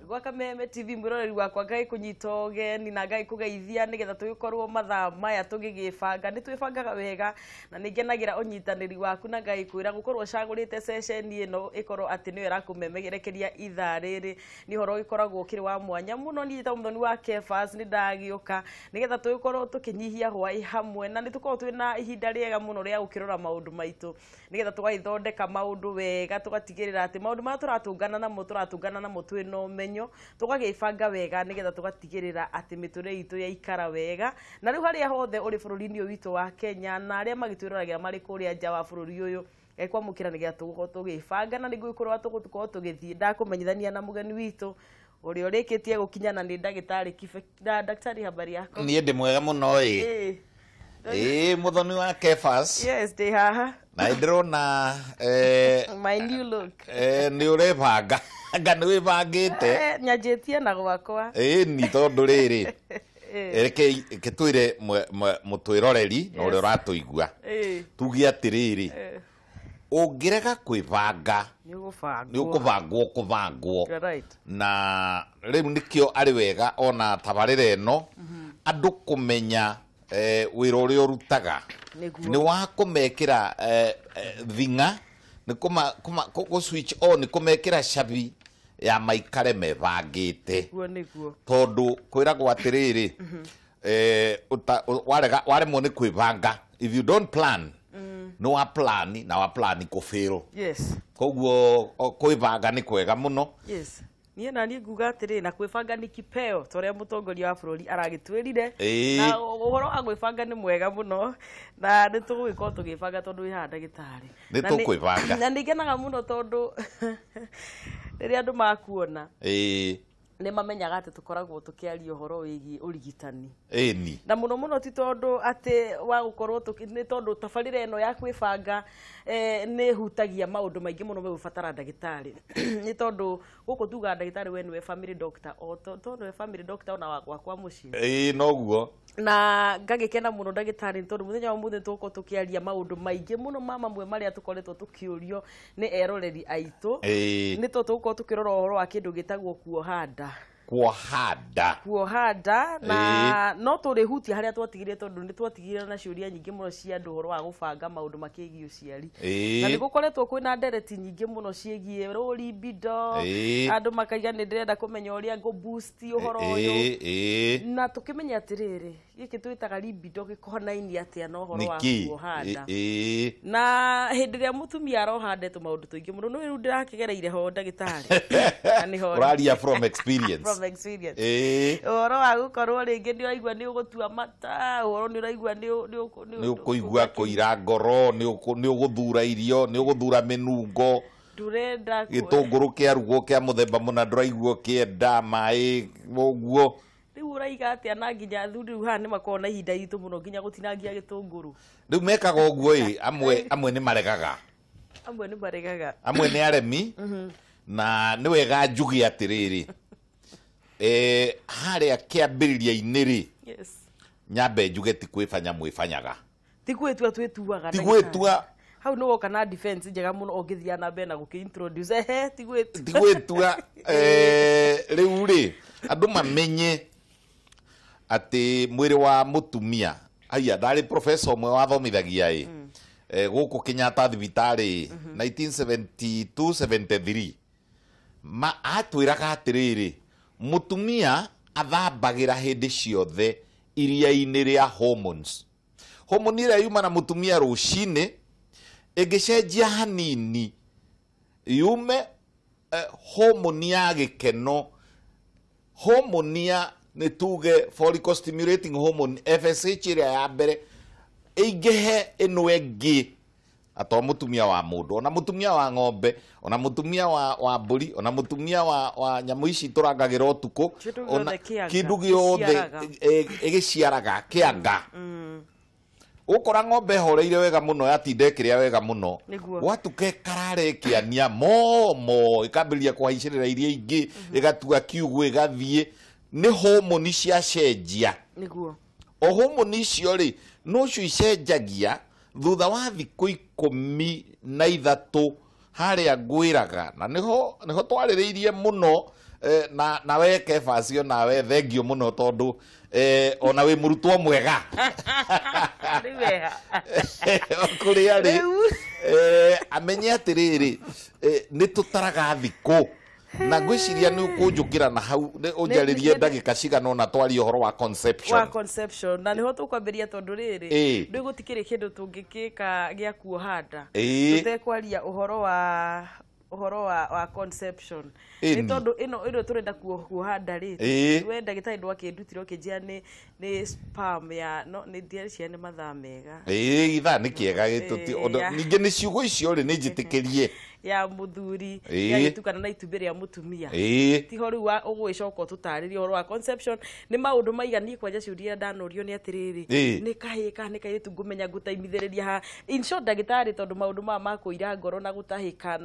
Gwa Kameme TV mwiroreri wakwa ngai kunyita ũgeni na ngai kũgeithia nĩgetha tũgĩkorwo mathaa maya tũgĩgĩbanga. Nĩ twĩbangaga wega na nĩ ngenagĩra ũnyitanĩri waku na ngai kwĩra gũkorwo ũcagũrĩte ceceni ĩno ĩkorwo atĩ nĩyo ĩrakũmemerekeria ithaa rĩrĩ. Nĩ ũhoro ũgĩkoragwo ũkĩrĩ wa mwanya mũno. Niĩ ta mũthoni wa Kefas nĩ ndagĩũka nĩgetha tũgĩkorwo tũkĩnyihia hwaĩ hamwe, na nĩ tũkorwo twĩna ihinda rĩega mũno rĩa gũkĩrora maũndũ maitũ nĩgetha tũgagĩthondeka maũndũ wega, tũgatigĩrĩra atĩ maũndũ marĩa tũratũngana namo tũratũngana namo twĩna ũmenyo, tũgagĩbanga wega nĩgetha tũgatigĩrĩra atĩ mĩtũrĩre itũ yaikara wega. Na rĩu harĩa hothe ũrĩ bũrũri-inĩ ũyũ witũ wa Kenya na arĩa magĩtwĩroragĩra marĩ kũrĩa nja wa bũrũri ũyũ, kwamũkĩra nĩgetha tũgũkorwo tũgĩbanga na nĩguo gũkorwo tũgũkorwo tũgĩthiĩ. Ndakũmenyithania na mũgeni witũ ũrĩa ũrĩkĩtie gũkinya na nĩ ndagĩtarĩ Kibe. Na daktari, habari yako? Niĩ ndĩ mwega mũno ĩ. Ĩ mũthoni wa Kefas. Yes, ndĩ haha. Na ndĩrona My new look. Nĩ ũrebanga anga nĩ wĩbangĩte. Nyanjĩtie na gwakwa. Ĩni tondũ rĩrĩ, reke reke twĩre mũtwĩroreri na ũrĩa ũratũigua, tuge atĩrĩrĩ, ũngĩrega kwĩbanga nĩ ũgũbangwo. Nĩ ũkũbangwo kũbangwo. You're right. Na rĩu nĩkĩo arĩ wega ona tabarĩra ĩno andũ kũmenya wĩra ũrĩa ũrutaga. Nĩguo. Nĩ wa kũmekĩra thing'a, nĩ kũ switch on, kũmekĩra cabi ya maikare mebangĩte. Nĩguo nĩguo. Tondũ kwĩragwo atĩrĩrĩ, warega waremwo nĩ kwĩbanga, if you don't plan, nĩ wa plan na wa plan kũfail. Koguo kwĩbanga nĩ kwega mũno. Yes, niĩ na niĩ nguga atĩrĩ, na kwĩbanga nĩ kipeo ta ũrĩa mũtongoria wa bũrũri aragĩtwĩrire. Na ũhoro wa gwĩbanga nĩ mwega mũno na nĩ tũgũgĩkorwo tũgĩbanga tondũ wĩ haha ndagĩtarĩ. Nĩ tũkwĩbanga. Na nĩ ngenaga mũno tondũ rĩrĩa andũ makuona nĩ mamenyaga atĩ tũkoragwo tũkĩaria ũhoro wĩgiĩ ũrigitani. Na mũno mũno ti tondũ atĩ wa gũkorwo nĩ tondũ tabarĩra ĩno ya kwĩbanga nĩ ĩhutagia maũndũ maingĩ mũno megũbatara ndagĩtarĩ. Nĩ tondũ gũkũ tugaga ndagĩtarĩ we nĩwe family doctor, o to nĩwe family doctor ona wakwa mũciĩ. Ĩĩ, noguo. Na ngagĩkena mũno ndagĩtarĩ nĩ tondũ mũthenya wa ũmũthĩ tũgũkorwo tũkĩaria maũndũ maingĩ mũno ma mamwe marĩa tũkoretwo tũkĩũrio nĩ eroreri aitũ. Nĩ tondũ tũgũkorwo tũkĩrora ũhoro wa kĩndũ gĩtagwo kuoha nda. Kuoha nda. Kuoha nda na no tũrĩhutia harĩa twatigire tondũ nĩ twatigire na ciũria nyingĩ mũno cia andũ ũhoro wa gũbanga maũndũ makĩgiĩ ũciari. Na nĩ gũkoretwo kwĩna ndereti nyingĩ mũno ciĩgiĩ rũri libido, andũ makaiga nĩ ndĩrenda kũmenya ũrĩa ngũ boost ũhoro ũyũ. Na tũkĩmenya atĩrĩrĩ, gĩkĩ twĩtaga libido gĩkonainie atĩa na ũhoro wa Nĩkĩ? kuoha nda? Na hĩndĩ ĩrĩa mũtumia aroha nda tũmaũndũ tũingĩ mũno, nĩ rĩu ndĩrakĩgereire ho ndagĩtarĩ. Na nĩho Ũraria from experience. From experience. Ũhoro wa gũkorwo rĩngĩ nĩ ũraigua nĩ ũgũtua mata, ũhoro nĩ ũraigua nĩ Nĩ ũkũigua kũira ngoro, nĩ ũgũthura irio, nĩ ũgũthura mĩnungo. Ndũrenda Gĩtũngũrũ kĩarugwo kĩa mũthemba mũna ndũraigua ũkĩenda maĩ ũguo. Rĩu ũraiga atĩa na nginya athuri rĩu haha nĩ makoragwo na ihinda iritũ mũno nginya gũtinangia gĩtũngũrũ. Rĩu mekaga ũguo ĩ, amwe nĩ maregaga. Amwe nĩ maregaga. Amwe nĩ aremi. Na nĩ wega njuge atĩrĩrĩ, harĩa kĩambĩrĩria-inĩ rĩ, nyambe njuge ti kwĩbanya mwĩbanyaga. Ti gwĩtua twĩtuaga, Ti ndagĩtarĩ. gwĩtua. Hau nĩ woka na defense njega mũno ũngĩthiĩ na mbere na gũkĩ introduce. Ehe, ti gwĩtua. Ti gwĩtua. Rĩu rĩ, andũ mamenye atĩ mwĩrĩ wa mũtumia, haiya, ndarĩ professor ũmwe wathomithagia ĩ, gũkũ Kenyatta thibitarĩ 1972-73. Ma atwĩraga atĩrĩrĩ, mũtumia athambagĩra hĩndĩ ciothe iria-inĩ rĩa hormones. Hormone ĩrĩa yuma na mũtumia rũcinĩ ĩngĩcenjia hanini yume hormone ya gĩkeno, hormone ya nĩ tuge follicle stimulating hormone FSH ĩrĩa ya mbere ĩingĩhe ĩno ĩngĩ, ato mũtumia wa mũndũ, ona mũtumia wa ng'ombe, ona mũtumia wa mbũri, ona mũtumia wa nyamũ ici tũrangagĩra ũtukũ, Kĩndũ ona gĩothe kĩanga, kĩndũ gĩothe gĩciaraga. ĩgĩciaraga kĩanga. Ũkora ng'ombe ĩhoreire wega mũno, yatinda ĩkĩrĩa wega mũno. Gwatuka ĩkarara ĩkĩania momo, ĩkambĩrĩria kũhaicĩrĩra iria ingĩ, ĩgatua kiugũ ĩgathiĩ. Nĩ homoni ciacenjia. O homoni icio rĩ, nocio icenjagia thutha wa thikũ 13 Harĩa ngwĩraga na nĩho twarĩrĩirie mũno, na we Kebacio, nawe thengio mũno tondũ ona wĩ mũrutwo mwega. Rĩu weha. Kũrĩa rĩ Rĩu. Amenye atĩrĩrĩ, nĩ tũtaraga thikũ, na ngwĩciria nĩ ũkũnjũkĩra na hau ũnjarĩrie ndagĩka cigana ũna twarie ũhoro wa conception. Wa conception, na niho tũkwambĩria tondũ rĩrĩ, rĩu gũtikĩrĩ kĩndũ tũngĩkĩka gĩa kuoha nda tũtekwaria ũhoro wa conception, nĩ tondũ ĩno tũrenda kuoha nda rĩ, we ndagĩtarĩ ndwakĩndutire ũkĩnjĩra nĩ sperm ya no nĩ ndiarĩcia nĩ mathaa mega. Ĩĩ, ithaa nĩ kĩega gĩtũti. Ningĩ nĩ ciugo icio rĩ, nĩ njĩtĩkĩrie. Ya mũthuri yagĩtukana na itumbĩ rĩa mũtumia. Tiho rĩu ũgũgĩcoka ũtũtarĩrie ũhoro wa conception nĩ maũndũ maiganie kwanja. Ciũria ndanorio nĩ atĩrĩrĩ, nĩ kahĩĩ kana nĩ kairĩtu ngũmenya ngũtaimithĩrĩria haha? In short, ndagĩtarĩ, tondũ maũndũ maya ma kũira ngoro na gũtahĩka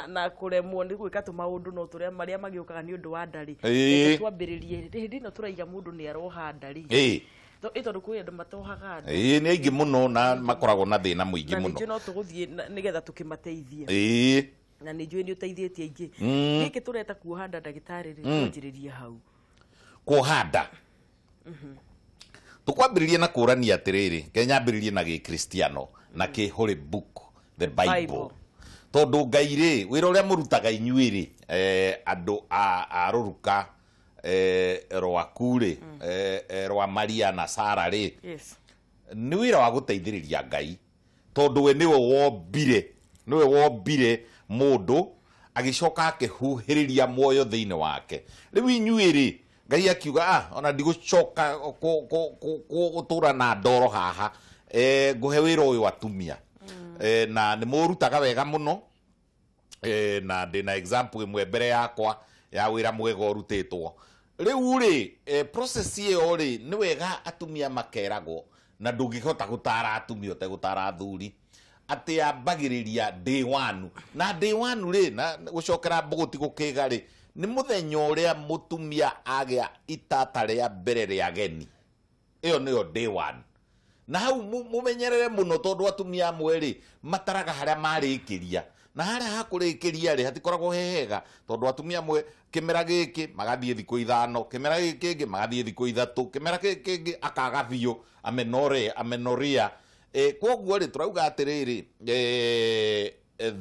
na kũremwo nĩ gwĩka tũmaũndũ no tũrĩa marĩa magĩũkaga nĩ ũndũ wa nda rĩ, reke twambĩrĩrie hĩndĩ ĩno tũraiga mũndũ nĩ aroha nda rĩ. Ĩ tondũ kwĩ andũ matohaga nda. Ĩĩ, nĩ aingĩ mũno na makoragwo na thĩna mũingĩ na mũno. Ningĩ no tũgũthiĩ nĩgetha tũkĩmateithie, na nĩ njũĩ nĩ ũteithĩtie aingĩ. Gĩkĩ tũreta kuoha nda, ndagĩtarĩ rĩ, twanjĩrĩrie hau. Kuoha nda tũkwambĩrĩria na kũrania atĩrĩrĩ, ke nyambĩrĩrie na gĩkristiano na kĩ Holy Book, the Bible. Bible. Tondũ Ngai rĩ, wĩra ũrĩa mũrutaga inyuĩ rĩ, andũ a rũruka rwaku rĩ, rwa Maria na Sara rĩ, nĩ wĩra wa gũteithĩrĩria Ngai, tondũ we nĩwe wombire mũndũ, agĩcoka akĩhuhĩrĩria muoyo thĩinĩ wake. Rĩu inyuĩ rĩ, Ngai akiuga, ah, ona ndigũcoka gũtũra na ndoro haha, ngũhe wĩra ũyũ atumia. Na nĩ mũrutaga wega mũno, na ndĩna example ĩmwe mbere yakwa ya wĩra mwega ũrutĩtwo. Rĩu rĩ, process ĩyo rĩ, nĩ wega atumia makeragwo, na ndũngĩhota gũtara atumia ũtegũtara athuri, atĩ yambagĩrĩria day one. Na day one rĩ, na gũcokera mbũgũti gũkĩga rĩ, nĩ mũthenya ũrĩa mũtumia agĩa itata rĩa mbere rĩa ageni. Ĩyo nĩyo day one. Na hau mũmenyerere mũno, tondũ atumia amwe rĩ, mataraga harĩa marĩkĩria, na harĩa hakũrĩkĩria rĩ, hatikoragwo he hega, tondũ atumia amwe kĩmera gĩkĩ magathiĩ thikũ 5, kĩmera gĩkĩ kĩngĩ magathiĩ thikũ 3, kĩmera gĩkĩ kĩngĩ akaga biũ, amenorrhea. Koguo rĩ, tũrauga atĩrĩrĩ,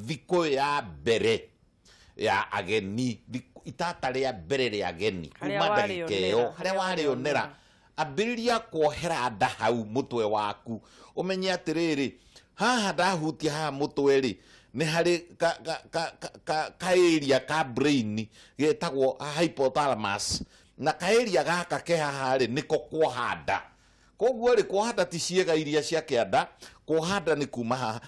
thikũ ya mbere ya ageni, itata rĩa mbere rĩa ageni, harĩa kuma ndagĩka ĩyo warĩonera, harĩa warĩonera, ambĩrĩria kuohera nda hau mũtwe waku. Ũmenye atĩrĩrĩ, haha ndahutia haha mũtwe rĩ, nĩ harĩ ka area ka brain getagwo hypothalamus, na ka area gaka ke haha rĩ, nĩko kuoha nda. Koguo rĩ, kuoha nda ti ciĩga iria cia kĩanda, kuoha nda nĩ kuma haha.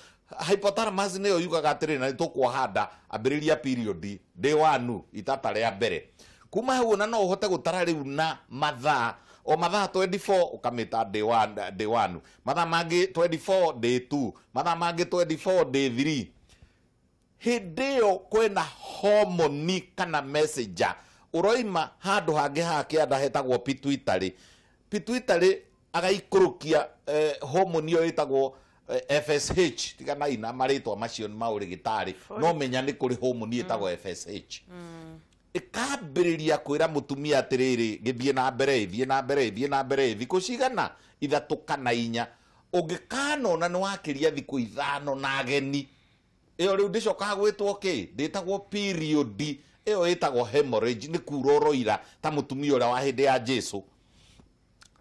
Hypothalamus nĩyo yugaga atĩrĩrĩ, na nĩ tũkuoha nda, ambĩrĩria period day one, itata rĩa mbere. Kuma hau ona no ũhote gũtara rĩu na mathaa, o mathaa 24 ũkamĩta day one, day one, mathaa mangĩ 24 day 2, mathaa mangĩ 24 day 3. Hĩndĩ ĩyo kwĩna homoni kana messenger ũroima handũ hangĩ haha kĩanda hetagwo pituitary. Pituitary agaikũrũkia homoni ĩyo ĩtagwo FSH. Tiganai na marĩtwa macio nĩ maũrĩgĩtarĩ, no menya nĩ kũrĩ homoni ĩtagwo FSH, ĩkambĩrĩria kwĩra mũtumia atĩrĩrĩ, gĩthiĩ na mbere, ĩthiĩ na mbere, ĩthiĩ na mbere. Thikũ cigana? 3 kana 4. Ũngĩkanona nĩ wakĩria thikũ 5 na ageni, ĩyo rĩu ndĩcokaga gwĩtwo kĩ, ndĩtagwo period, ĩyo ĩtagwo hemorrhage, nĩ kura ũroira ta mũtumia ũrĩa wa hĩndĩ ya Jesu.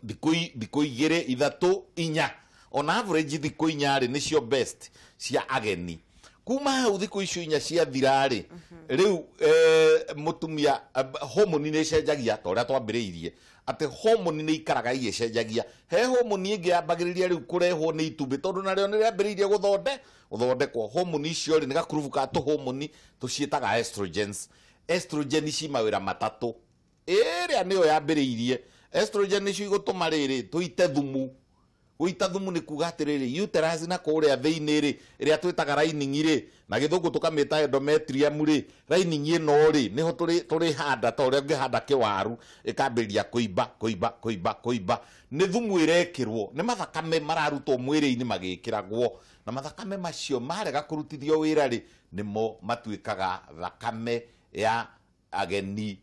Thikũ 2, 3, 4, on average thikũ 4 rĩ, nĩcio best cia ageni. Kuma hau thikũ icio 4 ciathira rĩ, rĩu mũtumia homoni nĩ ĩcenjagia ta ũrĩa twambĩrĩirie, atĩ homoni nĩ ikaraga igĩcenjagia. He homoni ĩngĩ yambagĩrĩria rĩu kũrehwo nĩ itumbĩ, tondũ narĩo nĩ rĩambĩrĩirie gũthondekwo. Homoni icio rĩ, nĩ gakurubu ka tũhomoni tũciĩtaga estrogens. Estrogen ci mawĩra matatũ. Ĩrĩa nĩyo yambĩrĩirie, estrogen nĩcio igũtũma rĩrĩ tũite thumu. Gũita thumu nĩ kuga atĩrĩrĩ, uterus na kũrĩa thĩinĩ rĩ, ĩrĩa twĩtaga lining rĩ, na gĩthũngũ tũkamĩta endometrium rĩ, lining ĩno rĩ, nĩho tũrĩhanda ta ũrĩa ũngĩhanda kĩwaru, ĩkambĩrĩria kũimba kũimba kũimba kũimba. Nĩ thumu ĩrekĩrwo, nĩ mathakame mararutwo mwĩrĩ-inĩ magĩkĩragwo, na mathakame macio marega kũrutithio wĩra rĩ, nĩmo matuĩkaga thakame ya ageni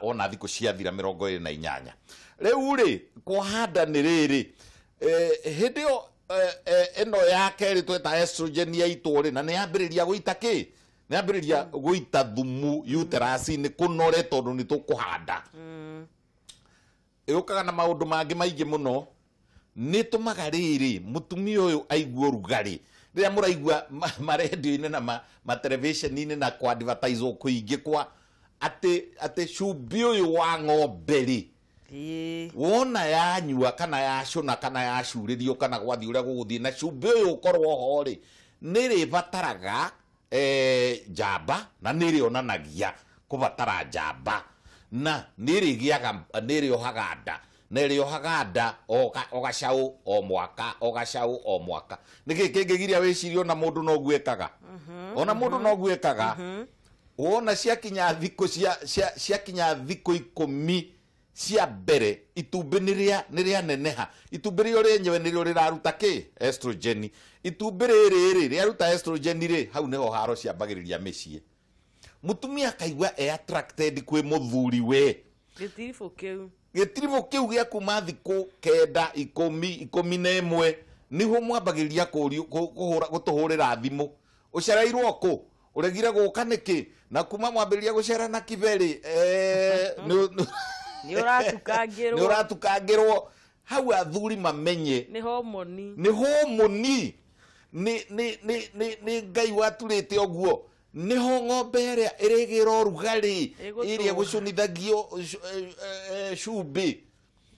ona thikũ ciathira 28. Rĩu rĩ, kũhanda nĩ rĩrĩ, hĩndĩ ĩyo ĩno ya kerĩ tweta estrogen yaitwo rĩ, na nĩ yambĩrĩria gũita kĩ? Nĩ yambĩrĩria gũita thumu uterus-inĩ kũnore tondũ nĩ tũkũhanda. Ĩũkaga na maũndũ mangĩ maingĩ mũno. Nĩ tũmaga rĩrĩ mũtumia ũyũ aigue ũrugarĩ. Rĩrĩa mũraigua marendio-inĩ na materebiceni-inĩ na kũ-advertise kũingĩ kwa atĩ cumbĩ ũyũ wa ng'ombe rĩ, wona yanyua kana yacũna kana yacurĩrio kana gwathiĩ ũrĩa gũgũthiĩ na cumbĩ ũyũ ũkorwo ho rĩ, nĩ rĩbataraga njamba na nĩ rĩonanagia kũbatara njamba, na nĩ rĩgĩaga, nĩ rĩohaga nda, na ĩrĩohaga nda o gacaũ o mwaka, o gacaũ o mwaka. Nĩkĩ kĩngĩgiria wĩcirie ona mũndũ noguo ekaga? Ona mũndũ noguo ekaga. Wona ciakinya thikũ ciakinya thikũ 10 cia mbere, itumbĩ nĩ rĩaneneha. Itumbĩ rĩo rĩenyewe nĩrĩo rĩraruta kĩ? Estrogen. Itumbĩ rĩrĩ rĩ, rĩaruta estrogen rĩ, hau nĩho haro ciambagĩrĩria mĩciĩ. Mũtumia akaigua e attracted kwĩ mũthuri we. Gĩtiribũ kĩu. Gĩtiribũ kĩu gĩa kuma thikũ 9, 10, 11, nĩho mwambagĩrĩria gũtũhũrĩra thimũ. Ũcereirwo kũ? Ũregire gũka nĩkĩ? Na kuma mwambĩrĩria gũcera na kiberi, nĩ ũratukangĩrwo. Nĩ ũratukangĩrwo. Hau athuri mamenye nĩ homoni. Nĩ homoni. Nĩ Ngai waturĩte ũguo. Nĩho ng'ombe ĩrĩa ĩrĩgĩra ũrugarĩ, ĩrĩa gũcũnithagio cumbĩ,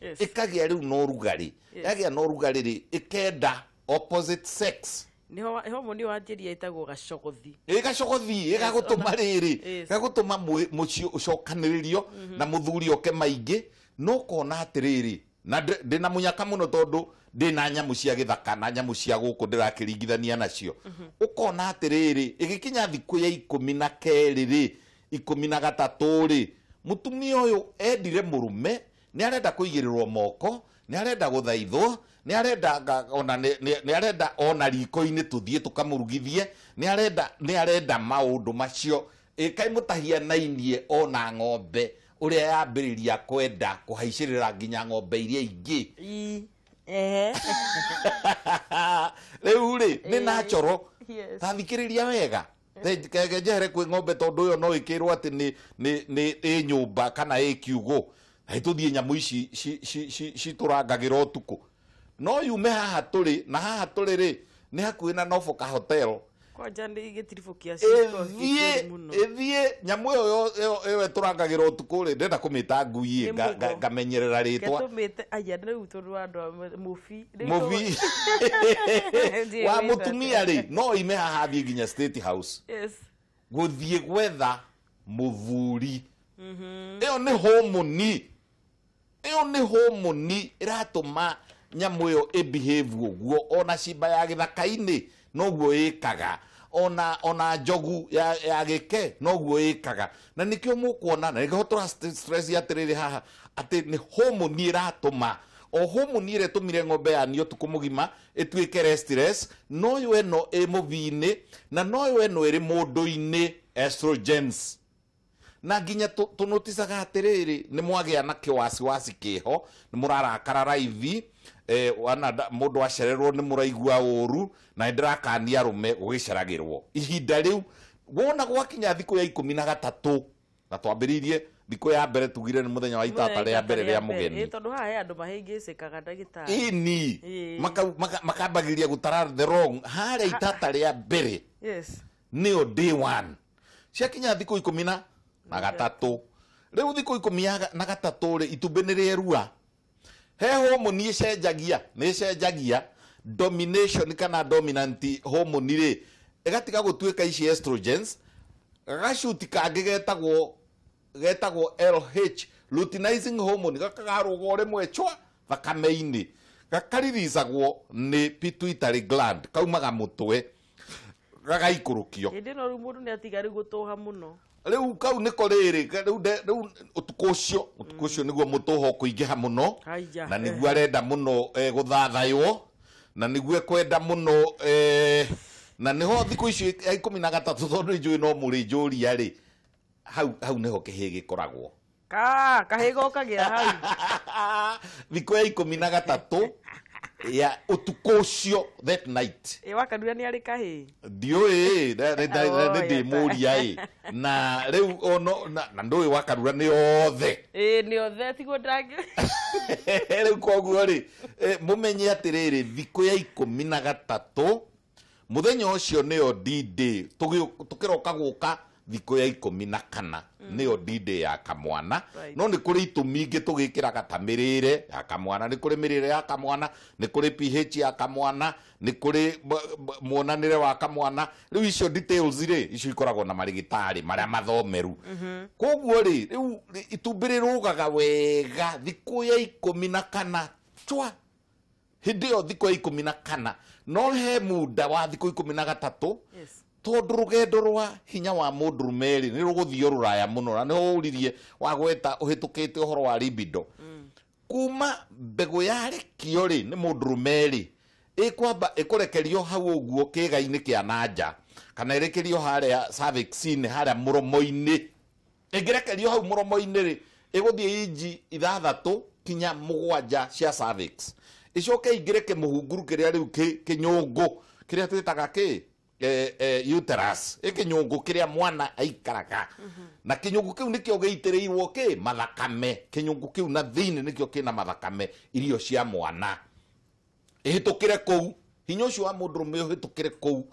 ĩkagĩa rĩu na ũrugarĩ. Yagĩa na ũrugarĩ rĩ, ĩkenda opposite sex. Nĩho homoni wanjĩria ĩtagwo gacogothi. Ĩ gacogothi, ĩgagũtũma rĩrĩ, ĩgagũtũma mũciĩ ũcokanĩrĩrio na mũthuri oke maingĩ, no kona atĩrĩrĩ, na ndĩna mũnyaka mũno tondũ ndĩna nyamũ cia gĩthaka na nyamũ cia gũkũ ndĩrakĩringithania nacio. Ũkona atĩrĩrĩ, ĩgĩkinya thikũ ya 12 rĩ, 13 rĩ, mũtumia ũyũ endire mũrũme, nĩ arenda kũigĩrĩrwo moko, nĩ arenda gũthaithwo, nĩ arenda ona nĩ arenda ona riko-inĩ tũthiĩ tũkamũrugithie, nĩ arenda maũndũ macio. Ĩkaĩ mũtahianainie ona ng'ombe ũrĩa yambĩrĩria kwenda kũhaicĩrĩra nginya ng'ombe iria ingĩ. Rĩu rĩ, nĩ natural. Ta thikĩrĩria wega. Njehere kwĩ ng'ombe tondũ ĩyo no ĩkĩrwo atĩ nĩ ĩ nyũmba kana ĩ kiugũ. Na tũthiĩ nyamũ ici citũrangagĩra ũtukũ. No yume haha tũrĩ, na haha tũrĩ rĩ, nĩ hakuhĩ na Norfolk Hotel. Kwanja nĩ gĩtiribũ kĩa ciko gĩkĩru mũno. Ĩthiĩ nyamũ ĩyo ĩtũrangagĩra ũtukũ rĩ, ndĩrenda kũmĩta ngui ĩ, ngamenyerera rĩtwa. Tũmĩte aya rĩu tondũ wa andũ a mũbi. Mũbi. Wa mũtumia rĩ, no ime haha thiĩ nginya State House. Gũthiĩ gwetha mũthuri. Ĩyo nĩ homoni. Ĩyo nĩ homoni ĩratũma nyamũ ĩyo ĩbehave ũguo, ona cimba ya gĩthaka-inĩ noguo ĩkaga, ona njogu ya gĩke noguo ĩkaga. Na nĩkĩo mũkuona, na nĩkĩo tũra stress atĩrĩrĩ haha, atĩ nĩ homoni ĩratũma. O homoni ĩrĩa ĩtũmire ng'ombe yanio ũtukũ mũgima ĩtuĩke restless, noyo ĩno ĩ mũbi-inĩ, na noyo ĩno ĩrĩ mũndũ-inĩ, estrogens. Na nginya tũnoticaga atĩrĩrĩ, nĩ mwagĩa na kĩwasiwasi kĩho, nĩ mũrarakara raithi, mũndũ acererwo nĩ mũraigua ũru, na nĩ ndĩrakania arũme gũgĩceragĩrwo. Ihinda rĩu, wona gwakinya thikũ ya 13, na twambĩrĩirie thikũ ya mbere tugire nĩ mũthenya wa itata rĩa mbere rĩa mũgeni. Tondũ haha he andũ mahĩngĩcĩkaga ndagĩtarĩ. Ĩni, makambagĩrĩria gũtara the wrong, harĩa itata rĩa mbere. Nĩyo day 1. Ciakinya thikũ 13. Rĩu thikũ 13 rĩ, itumbĩ nĩ rĩerua. He homoni ĩcenjagia, nĩ ĩcenjagia domination kana dominant homoni rĩ, ĩgatiga gũtuĩka ici estrogens, gacuti kangĩ getagwo LH, luteinizing hormone, gaka karũga o rĩmwe chwa thakame-inĩ. Gakaririzagwo nĩ pituitary gland, kaumaga mũtwe gagaikũrũkio. Hĩndĩ ĩno rĩu mũndũ nĩ atiga rĩu gũtũha mũno. Rĩu kau nĩko rĩrĩ rĩu ũtukũ ũcio nĩguo mũtũho ũkũingĩha mũno. Haija. Na nĩguo arenda mũno gũthathaywo, na nĩguo ekwenda mũno, na nĩho thikũ icio ya 13, tondũ njũĩ no mũrĩ njũria rĩ, hau nĩho kĩhĩ gĩkoragwo. Ka kahĩ gokagĩra hau. Thikũ ya 13 ya ũtukũ ũcio, that night. Ĩ wakanura nĩ arĩ kahĩ? Ndiũĩ, Oh, nĩ ndĩmũria ĩ, na rĩu ono na ndũĩ wakarura nĩ othe. Ĩ, nĩ othe, tiguo ndangĩ. Rĩu koguo rĩ, mũmenye atĩrĩrĩ, thikũ ya 13, mũthenya ũcio nĩyo D-Day. Tũkĩroka gũka thikũ ya 14 nĩyo D-Day ya kamwana. No nĩ kũrĩ itũmi ingĩ tũgĩkĩraga ta mĩrĩre ya kamwana, nĩ kũrĩ mĩrĩre ya kamwana, nĩ kũrĩ pH ya kamwana, nĩ kũrĩ muonanĩre wa kamwana. Rĩu icio details rĩ, icio ikoragwo na marĩgĩtarĩ marĩa mathomeru. Koguo rĩ, rĩu itumbĩ rĩrũgaga wega thikũ ya 14 cwa. Hĩndĩ ĩyo thikũ ya 14, no he muda wa thikũ 13, tondũ rũgendo rwa hinya wa mũndũrũme rĩ, nĩ rũgũthiĩ rũraya mũno, na nĩ ũririe wagweta ũhĩtũkĩte ũhoro wa libido. Kuma mbegũ yarekio rĩ nĩ mũndũrũme rĩ, ĩkwamba ĩkũrekerio hau ũguo kĩĩga-inĩ kĩa nanja, kana ĩrekerio harĩa cervix-inĩ, harĩa mũromo-inĩ. Ĩngĩrekerio hau mũromo-inĩ rĩ, ĩgũthiĩ inji 6 kinya 7 cia cervix, ĩcoke ĩingĩre kĩmũhunguru kĩrĩa rĩu kĩnyũngũ kĩrĩa twĩtaga kĩ uterus, ĩkĩnyũngũ kĩrĩa mwana aikaraga. Na kĩnyũngũ kĩu nĩkĩo gĩitĩrĩirwo kĩ mathakame. Kĩnyũngũ kĩu na thĩinĩ nĩkĩo kĩna mathakame, irio cia mwana. Ĩhĩtũkĩre kũu, hinya ũcio wa mũndũrũme ũhĩtũkĩre kũu,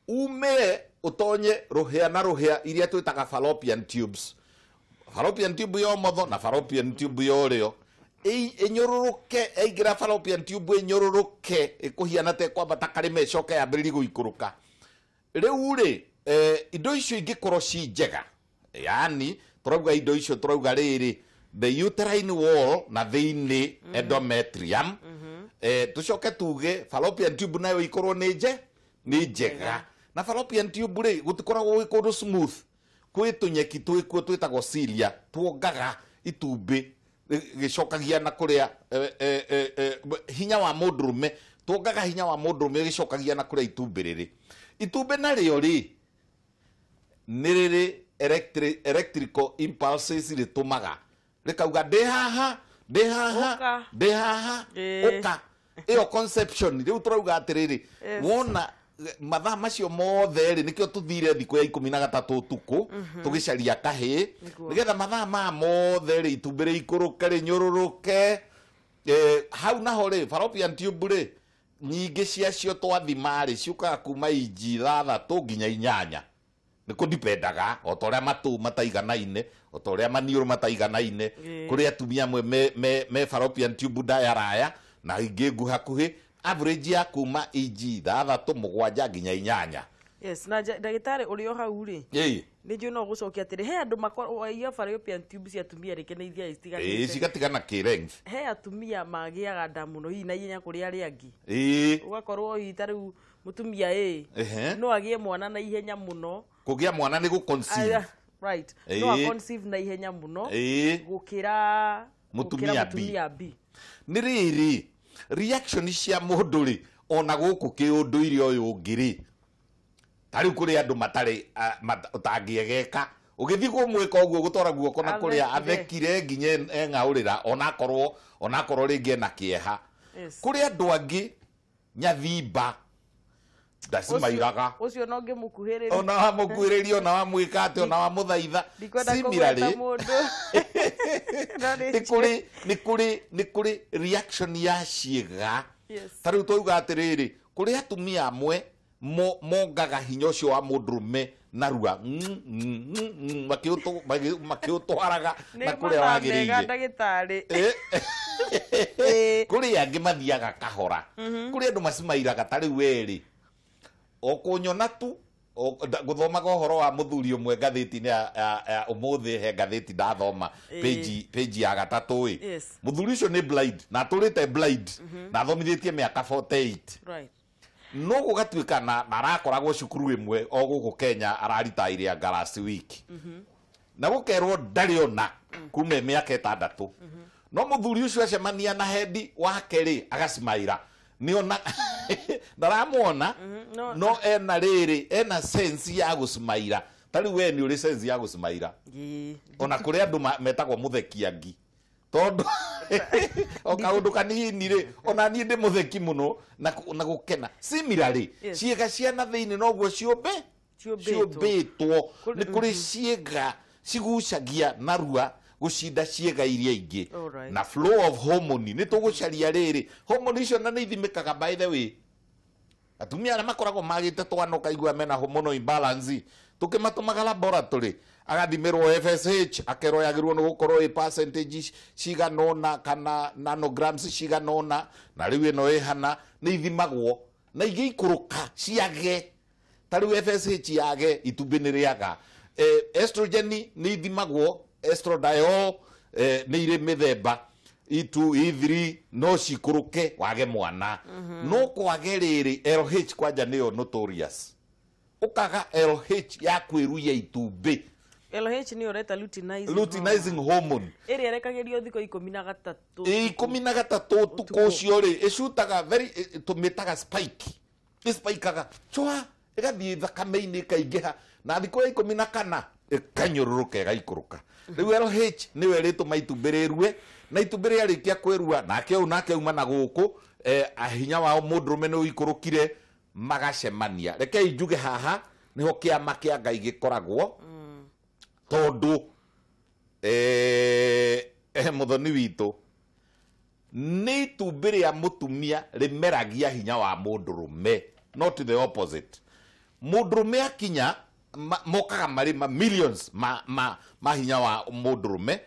umĩre ũtonye rũhĩa na rũhĩa iria twĩtaga fallopian tubes, fallopian tube ya ũmotho na fallopian tube ya ũrĩo. Ĩnyũrũrũke, yaingĩra fallopian tube ĩnyũrũrũke, ĩkũhiana ta ĩkwambata karĩma, ĩcoke yambĩrĩrie gũikũrũka. Rĩu rĩ, indo icio ingĩkorwo ci njega, yani tũrauga indo icio, tũrauga rĩrĩ, the uterine wall na thĩinĩ endometrium, tũcoke tuge fallopian tube nayo ikorwo nĩ njega. Na fallopian tube rĩ, gũtikoragwo gwĩ kũndũ smooth, kwĩ tũnyeki twĩkuo twĩtagwo cilia, tuongaga itumbĩ gĩcokagia na kũrĩa hinya wa mũndũrũme, tuongaga hinya wa mũndũrũme gĩcokagia na kũrĩa itumbĩ rĩrĩ. Itumbĩ narĩo rĩ, nĩ rĩrĩ electrical impulses rĩtũmaga rĩkauga, "Ndĩ haha, ndĩ haha." Ũka. "Ndĩ haha." "Ũka." Ĩyo conception. Rĩu tũrauga atĩrĩrĩ, wona mathaa macio mothe rĩ, nĩkĩo tũthire thikũ ya 13 ũtukũ tũgĩcaria kahĩĩ. Nĩgetha mathaa maya mothe rĩ, itumbĩ rĩikũrũke, rĩnyũrũrũke. Hau naho rĩ, fallopian tube rĩ, nyingĩ ciacio twathima rĩ, ciũkaga kuma inji 6 nginya 8, nĩ kũdipendaga o ta ũrĩa matũ mataiganaine, o ta ũrĩa maniũrũ mataiganaine. Kũrĩ atumia amwe me fallopian tube ndaya raya na ingĩ nguhakuhĩ, average ya kuma inji 6, 7 nginya 8. Yes, na ndagĩtarĩ ũrĩ o hau rĩ, nĩ njũĩ no gũcokia atĩrĩ, he andũ makorwo fallopian tube cia atumia rĩngĩ nĩ ithiaga citiganĩte. Cigatigana kĩ length. He atumia magĩaga nda mũno hihi na ihenya kũrĩ arĩa angĩ. Ũgakorwo hihi ta rĩu mũtumia no agĩe mwana na ihenya mũno. Kũgĩa mwana nĩ gũ-conceive. Aya, right, no a conceive na ihenya mũno gũkĩra Mũtumia gũkĩra B. Mũtumia B. Nĩ rĩrĩ, reaction cia mũndũ rĩ, ona gũkũ kĩũndũire ũyũ ũngĩ rĩ, ta rĩu kũrĩ andũ matarĩ ũtangĩegeka ũgĩthiĩ kũmwĩka ũguo, gũtwara guoko na kũrĩa. Athekire. Athekire nginya eng'aũrĩra, onakorwo rĩngĩ ena kĩeha. Kũrĩ andũ angĩ nyathimba ndacimairaga. Ũcio no ngĩmũkuhĩrĩria. Ona wamũkuhĩrĩria, ona wamwĩka atĩ, ona wamũthaitha. Ndikwenda Similarly, kũgweta mũndũ. No nĩ nĩ kũrĩ reaction ya ciĩga. Ta rĩu twauga atĩrĩrĩ, kũrĩ atumia amwe mongaga hinya ũcio wa mũndũrũme narua, makĩũtwaraga Nĩ na kũrĩa mathaa mega, wagĩrĩire. ndagĩtarĩ. Kũrĩ angĩ mathiaga kahora, kũrĩ andũ macimairaga. Ta rĩu werĩ o kũnyona tu. Gũthomaga ũhoro wa mũthuri ũmwe ngathĩti-inĩ ya ũmũthĩ, he ngathĩti ndathoma page ya gatatũ ĩ. Mũthuri ũcio nĩ blind na atũrĩte blind na athomithĩtie mĩaka 48. No gũgatuĩka na arakoragwo cukuru ĩmwe o gũkũ Kenya, ararita anga last week, na gũkerwo ndarĩ ona kuma mĩaka 6. No mũthuri ũcio acemania na hendi wake rĩ, agacimaira nĩona ndaramuona. No ena rĩrĩ, ena sense ya gũcimaira. Ta rĩu we nĩ ũrĩ sense ya gũcimaira? Ĩĩ. Ona kũrĩ andũ metagwo mũthekiangi, tondũ o kaũndũ kanini rĩ, ona niĩ ndĩ mũtheki mũno na gũkena. Similarly, ciĩga cia na thĩinĩ noguo ciũmbe Ciũmbĩtwo. Ciũmbĩtwo nĩ kũrĩ ciĩga cigucagia narua gũcinda ciĩga iria ingĩ. Na flow of hormone nĩ tũgũcaria rĩrĩ, hormone icio na nĩ ithimĩkaga, by the way. Atumia arĩa makoragwo magĩte twana, ũkaigua mena hormonal imbalance, tũkĩmatũmaga laboratory, agathimĩrwo FSH, akerwo yagĩrĩirwo nĩ gũkorwo ĩ percentage cigana ũna kana nanograms cigana ũna, na rĩu ĩno ĩhana nĩ ithimagwo na ingĩikũrũka ciage, ta rĩu FSH yage, itumbĩ nĩ rĩaga. Estrogen nĩ ithimagwo, estradiol, nĩ irĩ mĩthemba E2, E3, no cikũrũke wage mwana. No kwage rĩrĩ, LH kwanja nĩyo notorious, ũkaga LH ya kwĩruia itumbĩ. LH nĩyo ũreta luteinizing? Luteinizing hormone. Ĩrĩa ĩrekagĩrio thikũ 13. Ĩ 13 ũtukũ ũcio rĩ, ĩcutaga very tũmĩtaga spike, ĩspikaga chwa, ĩgathiĩ thakame-inĩ, ĩkaingĩha, na thikũ ya 14 ĩkanyũrũrũka, ĩgaikũrũka. Rĩu LH nĩyo ĩrĩtũma itumbĩ rĩrue, na itumbĩ rĩarĩkia kwĩrua, nake ũyũ nake auma na gũkũ, hinya wao mũndũrũme nĩ ũikũrũkire, magacemania. Rekei njuge haha nĩho kĩama kĩa Ngai gĩkoragwo, tondũ mũthoni witũ, nĩ itumbĩ rĩa mũtumia rĩmeragia hinya wa mũndũrũme, not the opposite. Mũndũrũme akinya mokaga marĩ ma millions ma hinya wa mũndũrũme,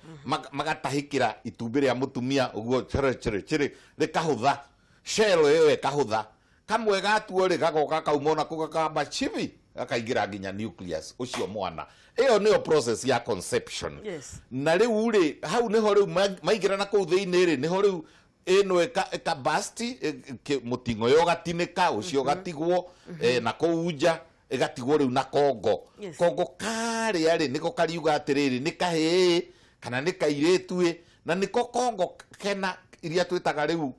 magatahĩkĩra itumbĩ rĩa mũtumia ũguo, chere chere chere, rĩkahũtha, shell ĩyo ĩkahũtha, kamwe gatuo rĩ, gagoka kauma ona kũ, gakamba chibi, gakaingĩra nginya nucleus ũcio mwana. Ĩyo nĩyo process ya conception. Na rĩu rĩ, hau nĩho rĩu maingĩra na kũu thĩinĩ rĩ, nĩho rĩu ĩno ĩkabasti mũting'oyo, ũgatinĩka, ũcio ũgatigwo na kũu nja, ĩgatigwo rĩu na kongo. Kongo karĩa rĩ, nĩko kariuga atĩrĩrĩ, nĩ kahĩĩ kana nĩ kairĩtu ĩ, na nĩko kongo kena iria twĩtaga rĩu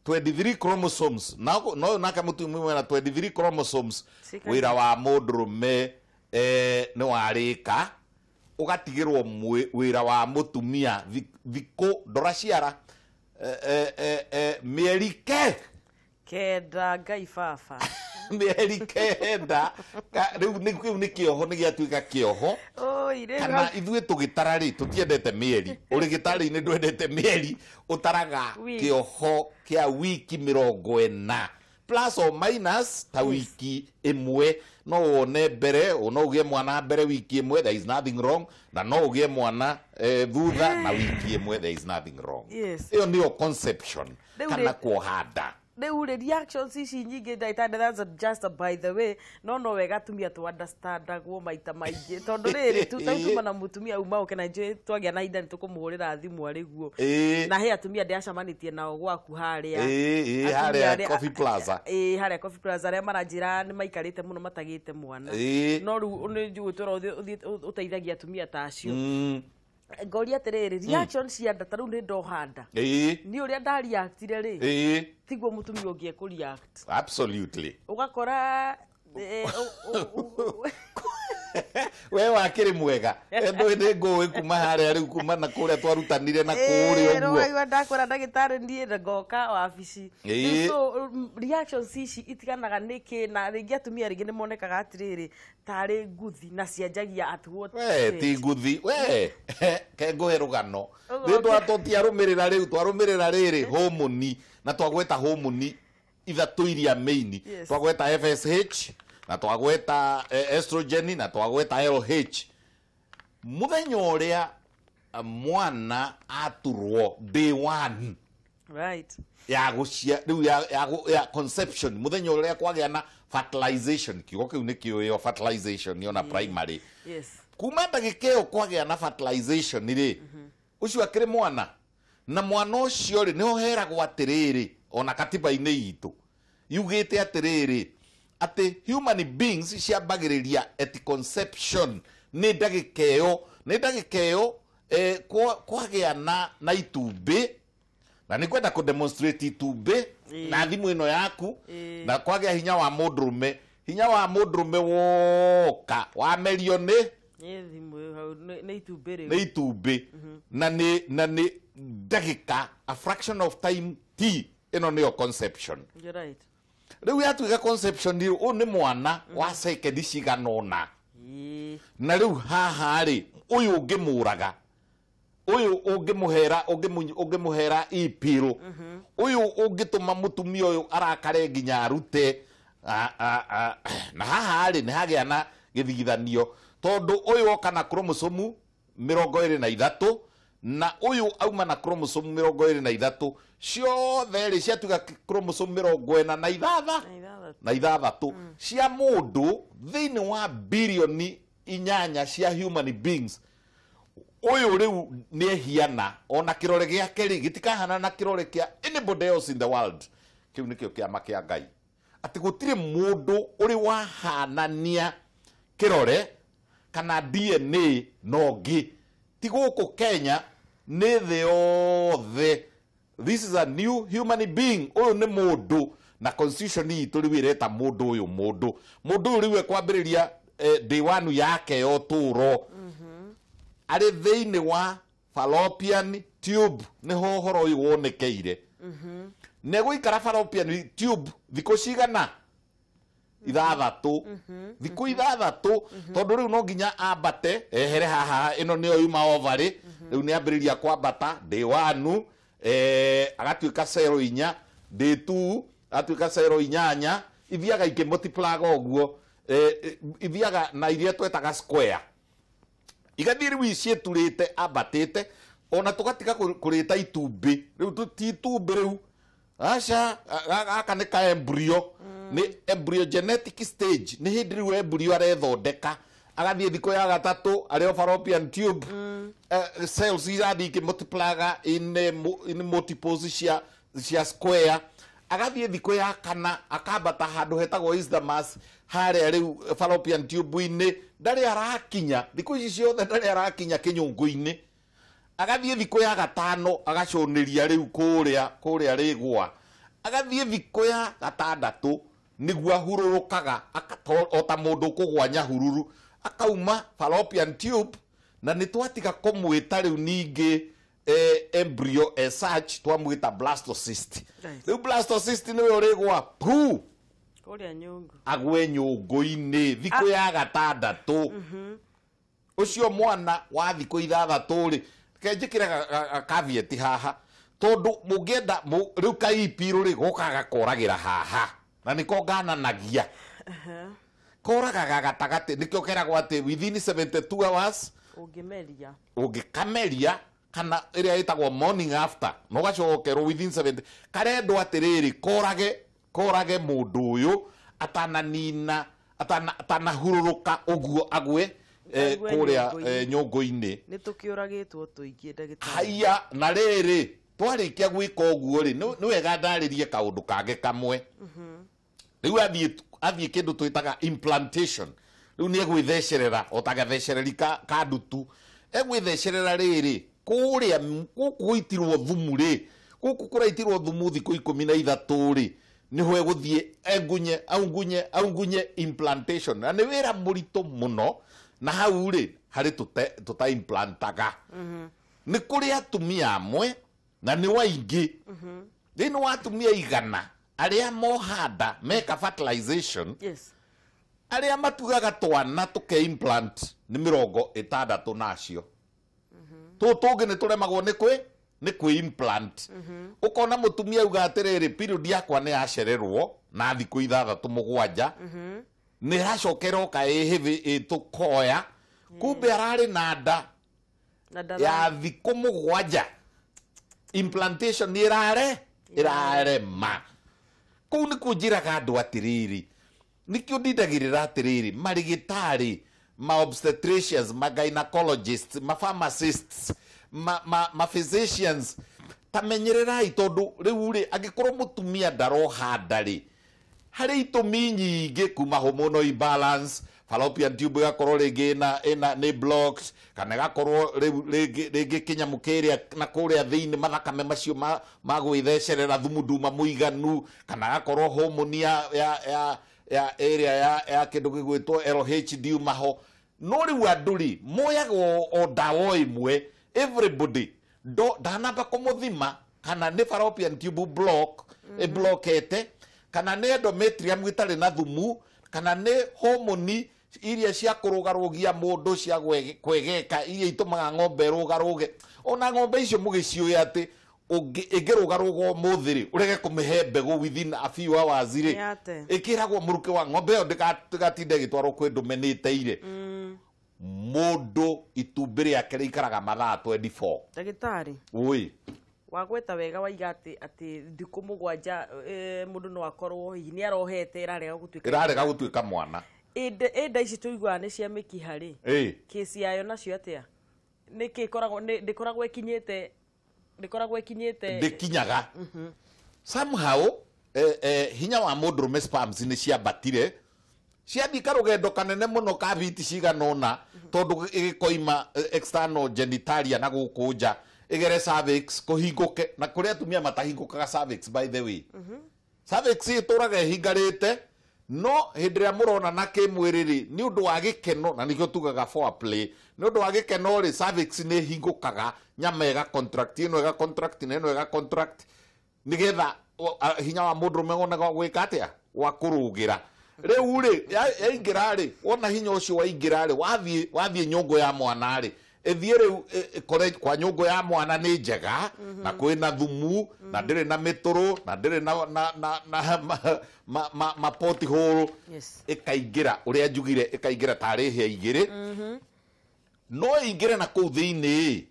23 chromosomes, na no nake mũtumia mwena 23 chromosomes. Cikaingĩ. Wĩra wa mũndũrũme nĩ warĩka, ũgatigĩrwo wĩra wa mũtumia thikũ ndora ciara mĩeri ke 9. Ngai baba. Mĩeri 9. Rĩu kĩu nĩ kĩoho, nĩ gĩatuĩka kĩoho. Oi, rĩu Kana ithuĩ tũgĩtara rĩ, tũtiendete mĩeri, ũrĩ gĩtarĩ-inĩ ndwendete mĩeri, ũtaraga Weeks. Kĩoho kĩa wiki 40 plus or minus ta wiki 1. No wone mbere, no ũgĩe mwana mbere wiki 1, there is nothing wrong, na no ũgĩe mwana thutha na wiki 1, there is nothing wrong. Ĩyo nĩyo conception Rĩu kana kuoha nda. Rĩu rĩ, reactions ici nyingĩ, ndagĩtarĩ, that's just a by the way, no wega atumia tu understandagwo maita maingĩ, tondũ rĩrĩ tarĩu tuma na mũtumia uma ũke na njũĩ twagĩa na ihinda nĩ tũkũmũhũrĩra thimũ arĩ guo. Na he atumia ndĩacemanĩtie nao gwaku harĩa. Ĩĩ, Atumia harĩa Coffee Plaza. Ĩĩ, harĩa Coffee Plaza, arĩa maranjĩra nĩ maikarĩte mũno matagĩte mwana. No rĩu nĩ njũĩ tũra ũteithagia atumia ta acio. Ngoria atĩrĩrĩ, reaction cia nda, ta rĩu nĩ ndoha nda, niĩ ũrĩa ndareactire rĩ, tiguo mũtumia ũngĩ ekũreact. Ũgakora We wakĩrĩ mwega, ndũĩ nĩ ngũĩ kuma harĩa rĩu, kuma na kũrĩa twarutanire na kũrĩa ũguo. Ũraigua ndakwĩra ndagĩtarĩ, niĩ ngoka wabici. So reactions ici itiganaga nĩkĩ, na rĩngĩ atumia rĩngĩ nĩ monekaga atĩrĩrĩ tarĩ nguthi na cianjagia at what We stage? Ti nguthi we, ke ngũhe rũgano. Ũguo. Rĩu tũtiarũmĩrĩra, rĩu twarũmĩrĩra rĩrĩ homoni, na twagweta homoni ithatũ iria main. Twagweta FSH, na twagweta estrogen, na twagweta LH. Mũthenya ũrĩa mwana aturwo, day one ya gũcia rĩu ya conception, mũthenya ũrĩa kwagĩa na Fertilization, kiugo kĩu nĩ kĩũĩo, fertilization yona primary. Yes. Kuma ndagĩka ĩyo kwagĩa na fertilization rĩ, ũcio akĩrĩ mwana, na mwana ũcio rĩ, nĩho heragwo atĩrĩrĩ, ona katiba-inĩ itũ yugĩte atĩrĩrĩ, atĩ human beings ciambagĩrĩria at conception. Nĩ ndagĩka ĩyo, nĩ ndagĩka ĩyo kwagĩa na itumbĩ, na nĩ kwenda kũ demonstrate itumbĩ na thimũ ĩno yaku, na kwagĩa hinya wa mũndũrũme, hinya wa mũndũrũme woka wamerio nĩ Nĩ thimũ ĩyo hau, nĩ itumbĩ rĩu. Nĩ itumbĩ, na nĩ ndagĩka, a fraction of time, t ĩno nĩyo conception. You're right. Rĩu yatuĩka conception rĩ, ũyũ nĩ mwana wa sekendi cigana ũna. Na rĩu haha rĩ, ũyũ ũngĩmũraga, ũyũ ũngĩmũhera, ũngĩmũhera ipirũ, ũyũ ũngĩtũma mũtumia ũyũ arakare nginya arute na haha rĩ, nĩ hagĩa na gĩthigithanio, tondũ ũyũ oka na chromosome 23, na ũyũ auma na chromosome 23, ciothe rĩ ciatuĩka chromosome 46. Na 6. Na 6 cia mũndũ thĩinĩ wa 8 birioni cia human beings. Ũyũ rĩu nĩ ehiana, ona kĩrore gĩake rĩ gĩtikahana na kĩrore kĩa anybody else in the world. Kĩu nĩkĩo kĩama kĩa Ngai, atĩ gũtirĩ mũndũ ũrĩ wahanania kĩrore kana DNA na ũngĩ, ti gũkũ Kenya, nĩ thĩ yothe. This is a new human being. Ũyũ nĩ mũndũ, na constitution itũ rĩu ĩreta mũndũ ũyũ mũndũ. Mũndũ ũyũ rĩu ekwambĩrĩria day one yake ya ũtũũro arĩ thĩinĩ wa fallopian tube, nĩho ũhoro ũyũ wonekeire. Nĩ egũikara fallopian tube thikũ cigana? 6, thikũ 6, tondũ rĩu no nginya ambate ehere haha. Ĩno nĩyo yuma ovary. Rĩu nĩ ambĩrĩria kwambata day one, agatuĩka cero 4, day two agatuĩka cero 8, ithiaga ikĩmultiplaga ũguo, ithiaga na iria twetaga square, igathiĩ rĩu ciĩturĩte ambatĩte, ona tũgatiga kũrĩta itumbĩ rĩu, ti itumbĩ rĩu, aca, gaka nĩ ka embryo, nĩ embryogenetic stage, nĩ hĩndĩ rĩu embryo arethondeka. Agathiĩ thikũ ya gatatũ arĩ o fallopian tube, cells irathiĩ ikĩmultiplaga in multiples cia square. Agathiĩ thikũ ya kana akambata handũ hetagwo isthmus harĩa rĩu fallopian tube-inĩ. Ndarĩ arakinya thikũ ici ciothe, ndarĩ arakinya kĩnyũngũ-inĩ. Agathiĩ thikũ ya gatano agacũnĩria rĩu kũrĩa rĩgwa. Agathiĩ thikũ ya gatandatũ nĩguo ahurũrũkaga o ta mũndũ ũkũgwa nyahururu, akauma fallopian tube, na nĩ twatiga kũmwĩta rĩu ningĩ embryo as such, twamwĩta blastocyst. Rĩu blastocyst nĩwe ũrĩgwa pu Kũrĩa nyũngũ. Agwe nyũngũ-inĩ thikũ ya gatandatũ. Ũcio mwana wa thikũ 6 rĩ, kenjĩkĩre caveat haha, tondũ mũngĩenda rĩu kaipirũ rĩ, gokaga gakoragĩra haha, na nĩko ngananagia, koragaga gatagatĩ. Nĩkĩo keragwo atĩ within 72 hours Ũngĩmeria. Ũngĩkameria, kana ĩrĩa ĩtagwo morning after, na ũgacokerwo within 70, karendwo atĩrĩrĩ, korage mũndũ ũyũ atananina, atanahurũrũka ũguo agwe Agwe kũrĩa nyũngũ-inĩ. Nyũngũ-inĩ. Nĩ tũkĩũragĩtwo tũingĩ, ndagĩtarĩ. Haiya, na rĩrĩ, twarĩkia gwĩka ũguo rĩ, nĩ wega ndarĩrie kaũndũ kangĩ kamwe. Rĩu athiĩ kĩndũ twĩtaga implantation. Rĩu nĩ egwĩthecerera o ta gathecereri ka ndutu egwĩthecerera. Rĩrĩ kũrĩa gũkũ gũitirwo thumu rĩ, gũkũ kũraitirwo thumu thikũ 13 rĩ, nĩho egũthiĩ engunye, aungunye, aungunye, implantation. Na nĩ wĩra mũritũ mũno, na hau rĩ harĩ tũta implantaga. Nĩ kũrĩ atumia amwe, na nĩ waingĩ thĩinĩ wa atumia 100 arĩa mohanda meka fertilization, arĩa matugaga twana tũke implant nĩ 60, nacio tũũ tũngĩ nĩ tũremagwo nĩ kwĩ implant. Ũkona mũtumia auga atĩrĩrĩ, period yakwa nĩ yacererwo na thikũ 6, 7, nĩ ĩracoka ĩroka ĩ heavy ĩtũkoya, kumbe ararĩ na nda Na ndara ya thikũ 7. Implantation nĩ ĩrarema. Kũu nĩkuo njĩraga andũ atĩrĩrĩ, Nĩkĩo ndindagĩrĩra atĩrĩrĩ, marĩgĩtarĩ, ma obstetricians, ma gynecologists, ma pharmacists, ma physicians, ta menyererai tondũ rĩu rĩ, angĩkorwo mũtumia ndaroha nda rĩ, harĩ itũmi nyingĩ kuma hormonal imbalance, fallopian tube ĩgakorwo rĩngĩ ĩna nĩ blocked, kana ĩgakorwo rĩu rĩngĩ kĩnyamũ kĩrĩa na kũrĩa thĩinĩ mathakame macio ma gwĩthecerera thumu nduma mũiganu, kana agakorwo hormone ya ĩrĩa ya kĩndũ gĩgwĩtwo LH ndiuma ho. No rĩu andũ rĩ moyaga o ndawa ĩmwe, everybody ndanamba kũmũthima kana nĩ fallopian tube block ĩblokete, kana nĩ endometrium ĩtarĩ na thumu, kana nĩ homoni iria cia kũrũgarũgia mũndũ cia kwegeka iria itũmaga ng'ombe ĩrũgarũge. Ona ng'ombe icio mũgĩciũĩ atĩ ĩngĩrũgarũga ũmũthĩ rĩ, ũrege kũmĩhe mbegũ within a few hours rĩ, ĩkĩragwo mũrukĩ wa ng'ombe ĩyo ndĩgatinde ĩgĩtwarwo kwĩ ndũme nĩ ĩteire. Mũndũ itumbĩ rĩake rĩikaraga mathaa 24. Ndagĩtarĩ. Ũĩ. Wagweta wega waiga atĩ thikũ 7, mũndũ no akorwo hihi nĩ arohete ĩrarega gũtuĩka ĩrarega gũtuĩka mwana. Ĩnda ici tũiguaga nĩ cia mĩkiha rĩ, kesi yayo nacio atĩa? Nĩkĩ ĩkoragwo ndĩkoragwo ĩkinyĩte, ndĩkoragwo ĩkinyĩte ndĩkinyaga. Somehow hinya wa mũndũrũme sperms nĩ ciambatire, ciathiĩ karũgendo kanene mũno ka biti cigana ũna, tondũ ĩgĩkoima external genitalia na gũkũ nja ĩgere cervix kũhingũke, na kũrĩ atumia matahingũkaga cervix, by the way. Cervix ĩtũraga ĩhingarĩte, no hĩndĩ ĩrĩa mũronana kĩmwĩrĩ rĩ, nĩ ũndũ wa gĩkeno, na nĩkĩo tugaga foreplay, nĩ ũndũ wa gĩkeno rĩ, cervix nĩ ĩhingũkaga, nyama ĩga contract, ĩno ĩga contract, na ĩno ĩga contract, nĩgetha hinya wa mũndũrũme woneka gwĩka atĩa, wa kũrũgĩra. Rĩu rĩ, yaingĩra rĩ, wona hinya ũcio waingĩra rĩ, wathiĩ nyũngũ ya mwana rĩ, ĩthiĩ rĩu ĩkore kwa nyũngũ ya mwana nĩ njega, na kwĩna thumu, na ndĩrĩ na mĩtũrũ, na ndĩrĩ na ma pothole. Ĩkaingĩra ũrĩa njugire, ĩkaingĩra tarĩ hĩa igĩrĩ. No ĩingĩre na kũu thĩinĩ.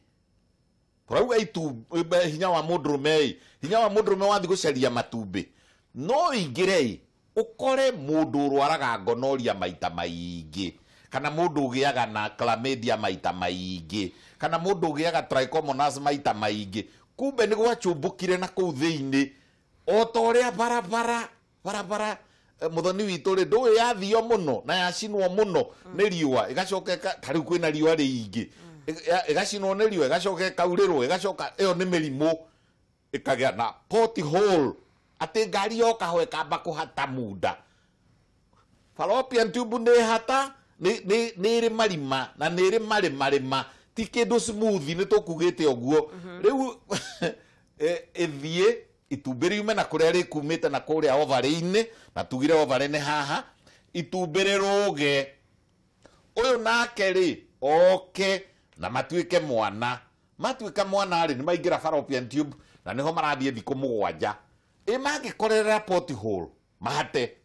Tũrauga hinya wa mũndũrũme, hinya wa mũndũrũme wathiĩ gũcaria matumbĩ. No ĩingĩre ũkore mũndũ ũrwaraga gonorrhea maita maingĩ, kana mũndũ ũgĩaga na chlamydia maita maingĩ, kana mũndũ ũgĩaga trichomonas maita maingĩ. Kumbe nĩ gwachumbũkire na kũu thĩinĩ, o ta ũrĩa barabara mũthoni witũ rĩ, ndũĩ yathio mũno na yacinwo mũno nĩ riũa, ĩgacoka ta rĩu kwĩna riũa rĩingĩ, ĩgacinwo nĩ riũa, ĩgacoka ĩkaurĩrwo, ĩgacoka ĩyo nĩ mĩrimũ, ĩkagĩa na pothole, atĩ ngari yoka ho ĩkamba kũhata munda. Fallopian tube nĩ hata, nĩ ĩrĩ marima na nĩ ĩrĩ marĩmarĩma, ti kĩndũ smooth, nĩ tũkugĩte ũguo. Rĩu ĩthiĩ itumbĩ riume na kũrĩa rĩkumĩte na kũrĩa ovary-inĩ, na tugire ovary nĩ haha, itumbĩ rĩrũge. Ũyũ nake rĩ, oke na matuĩke mwana. Matuĩka mwana rĩ, nĩ maingĩra fallopian tube na nĩho marathiĩ thikũ 7. Ĩ mangĩkorerera pothole, mahate.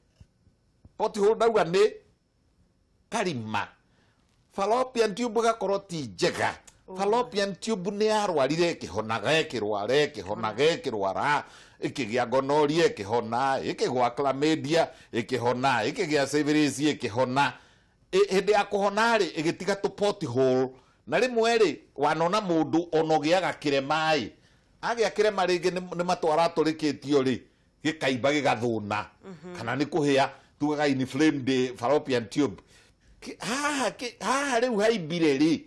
Pothole ndauga nĩ karima. Fallopian tube ĩgakorwo ti njega. Fallopian tube nĩ yarwarire ĩkĩhonaga, ĩkĩrwara, ĩkĩhonaga, ĩkĩrwara, ĩkĩgĩa gonorrhea, ĩkĩhona, ĩkĩgwa chlamydia, ĩkĩhona, ĩkĩgĩa syphilis, ĩkĩhona. Hĩndĩ ya kũhona rĩ, ĩgĩtiga tũ pothole. Na rĩmwe rĩ, wanona mũndũ ona ũgĩaga kĩrema ĩ, agĩa kĩrema rĩngĩ nĩ matwara atũrĩkĩtio rĩ, gĩkaimba gĩgathũna. Kana nĩ kũhĩa, tugaga inflamed fallopian tube. Haha rĩu haimbire rĩ,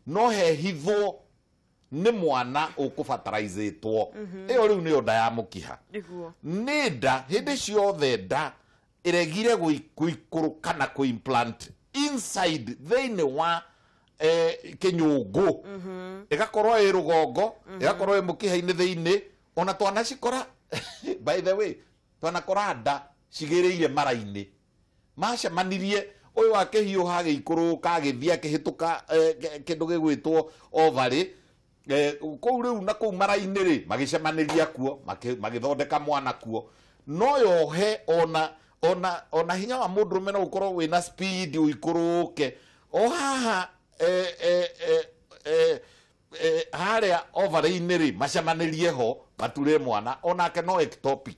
no hehithwo nĩ mwana ũkũbataraizĩtwo. Ĩyo rĩu nĩyo nda ya mũkiha. Nĩ nda, hĩndĩ ciothe nda ĩregire gũikũrũka na kũ-implant inside thĩinĩ wa kĩnyũngũ. Ĩgakorwo ĩ rũgongo, ĩgakorwo ĩ mũkiha-inĩ thĩinĩ, ona twanacikora, by the way, twanakora nda cigĩrĩire mara-inĩ. Macemanirie, ũyũ akĩhiũha agĩikũrũka, agĩthiĩ akĩhĩtũka kĩndũ gĩgwĩtwo ovary. Kũu rĩu na kũu mara-inĩ rĩ, magĩcemanĩria kuo, magĩthondeka mwana kuo. No yohe ona hinya wa mũndũrũme no ũkorwo wĩna speed ũikũrũke. O haha, harĩa ovary-inĩ rĩ, macemanĩrie ho, mature mwana, onake no ectopic.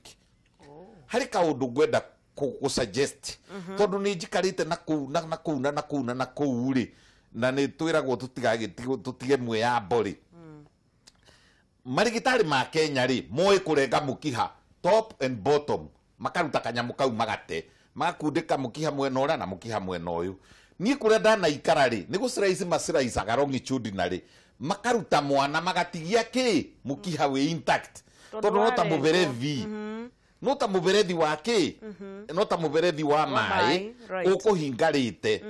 Harĩ kaũndũ ngwenda gũ suggest, tondũ nĩ njikarĩte na kũu na kũu na kũu na kũu rĩ, na nĩ twĩragwo tũtige mwĩyambo rĩ. Marigitari ma Kenya rĩ, moĩ kũrenga mũkiha top and bottom, makaruta kanyamũ kau magate, magakundĩka mũkiha mwena ũrĩa na mũkiha mwena ũyũ. Niĩ kũrĩa ndanaikara rĩ, nĩ gũciraici maciraicaga longitudinally, makaruta mwana magatigia kĩ mũkiha wĩ intact, tondũ no ta mũberethi, no ta mũberethi wa kĩ, no ta mũberethi wa maĩ ũkũhingarĩte.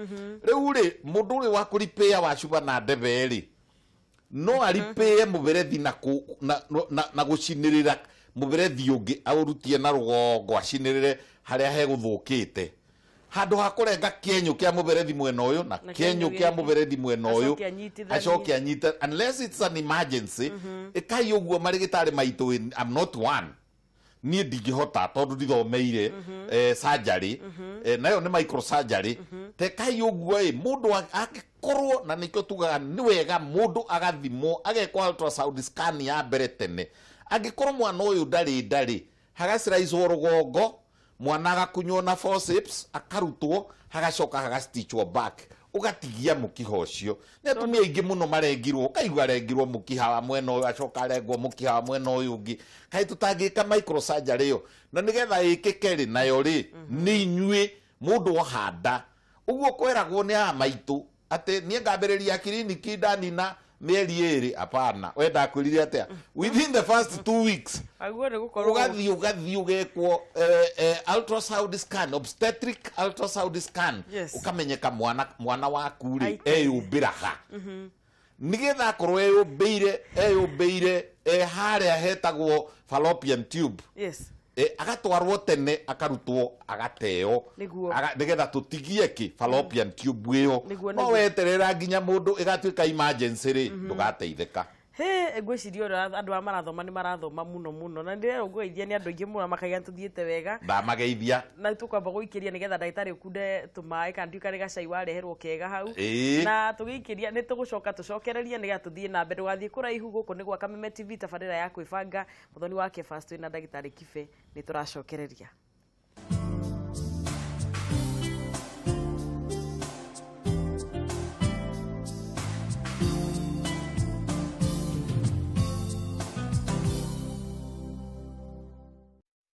Rĩu rĩ, mũndũ ũrĩ wa kũripĩa wa cuba na ndebe rĩ, no aripĩe mũberethi na gũcinĩrĩra mũberethi ũngĩ, aũrutie na rũgongo acinĩrĩre harĩa hegũthũkĩte, handũ ha kũrenga kĩenyũ kĩa mũberethi mwena ũyũ na kĩenyũ kĩa mũberethi mwena ũyũ, acoke anyite, unless it's an emergency. Ĩkai ũguo marĩgĩtarĩ maitũ, I'm not one, niĩ ndingĩhota tondũ ndithomeire surgery, nayo nĩ microsurgery. Tekai ũguo ĩ, mũndũ angĩkorwo, na nĩkĩo tugaga nĩ wega mũndũ agathimwo, agekwo ultrasound scan ya mbere tene. Angĩkorwo mwana ũyũ ndarĩ hagaciraicwo rũgongo, mwana agakunywo na forceps, akarutwo, hagacoka hagastitchwo back, ũgatigia mũkiha ũcio. Nĩ atumia aingĩ mũno marengirwo, ũkaigua arengirwo mũkiha wa mwena ũyũ, acoka arengwo mũkiha wa mwena ũyũ ũngĩ. Kaĩ tũtangĩka microsurgery ĩyo? Na nĩgetha ĩkĩke rĩ, nayo rĩ, nĩ inyuĩ mũndũ ohanda. Ũguo kweragwo nĩ aya maitũ atĩ niĩ ngambĩrĩria kiriniki ndanina mĩeri ĩrĩ. Hapana, we ndakwĩrire atĩa? Within the first 2 weeks ũgathiĩ ũgekwo ultrasound scan, obstetric ultrasound scan, ũkamenyeka mwana waku rĩ eyũmbĩra ha, nĩgetha akorwo eyũmbĩire harĩa hetagwo fallopian tube. Agatwarwo tene, akarutwo, agateo, nĩgetha tũtigie kĩ fallopian tube ĩyo. No weterera nginya mũndũ ĩgatuĩka emergency rĩ, ndũgateithĩka. He ngwĩciria ũrĩa andũ aya marathoma nĩ marathoma mũno mũno, na ndĩrerwo ngũgeithia nĩ andũ aingĩ mũno makaiga tũthiĩte wega. Ndamageithia. Na tũkwamba gũikĩria nĩgetha ndagĩtarĩ ũkunde tũmaĩ kana ndiũĩ karĩ gacai wareherwo kega hau. Na tũgĩikĩria nĩ tũgũcoka tũcokererie nĩgetha tũthiĩ na mbere. Ndũgathiĩ kũraihu, gũkũ nĩ gwa Kameme TV, tabarĩra ya kwĩbanga. Mũthoni wa Kefas twĩna ndagĩtarĩ Kibe, nĩ tũracokereria.